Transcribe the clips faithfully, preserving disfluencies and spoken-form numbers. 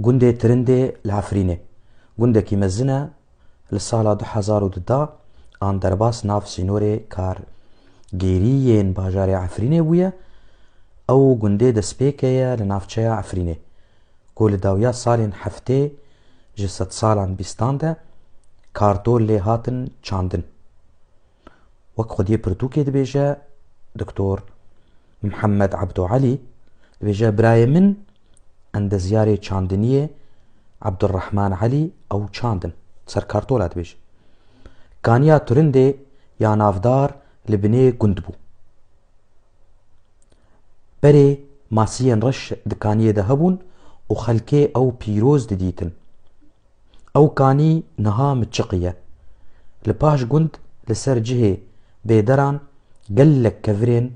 Gundê Tirindê li Efrînê gundekî mezin e, li sala du hezar û du de an derbas nav sînorê kargêrî yên bajarê Efrînê bûye. Ew gundê destpêkê ye li navçeya Efrînê, ku li dawiya salên heftê ji sedsalan bîstan de kartol lê hatin çandin. Wek xwediyê pirtûkê dibêje Doktor Mihemed Ebdo Elî, dibêje, birayê min endezyarê çandiniyê Ebdurrehman Elî ew çandin. Ser kartola dibêje. Kaniya Turindê ya navdar li binê gund bû. Berê masiyên reş di kaniyê de hebûn û xelkê ew pîroz didîtin. Ew kanî niha miçiqî ye. Li paş gund li ser cihê bêderan gelek kevirên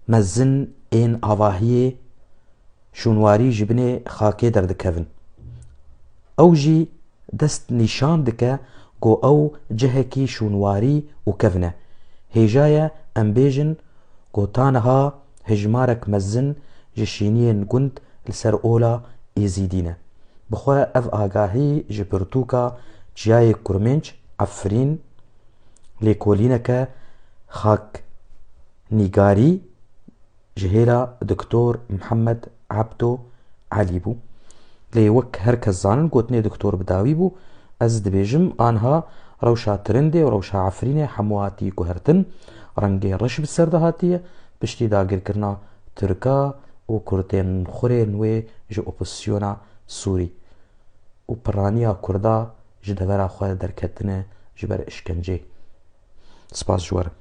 mezin ên avahiyê şûnwarî ji binê xakê derdikevin. Ew jî dest nîşan dike ku ew cihekî şûnwarî û kevn e. Hêja ye em bêjin ku ta niha hejmarek mezin ji şîniyên gund li ser ola Êzîdî ne. Bi xwe ev agahî ji pirtûka Çiyayê Kurmênc, Efrîn, lêkolîneke xaknîgarî ji hêla Doktor Mihemed Ebdo Elî bû. Lê wek her kes zanin, gotinê doktor bi dawî bû. Ez dibêjim, anha rewşa Tirindê û rewşa Efrînê hemû hatî guhertin. Rengê reş bi ser de hatiye. Piştî dagirkirina Tirka û Kurdên xurên wê ji opozisyona Sûrî û piraniya Kurda ji devera xwe derketine ji ber işkencê. Spas ji we re.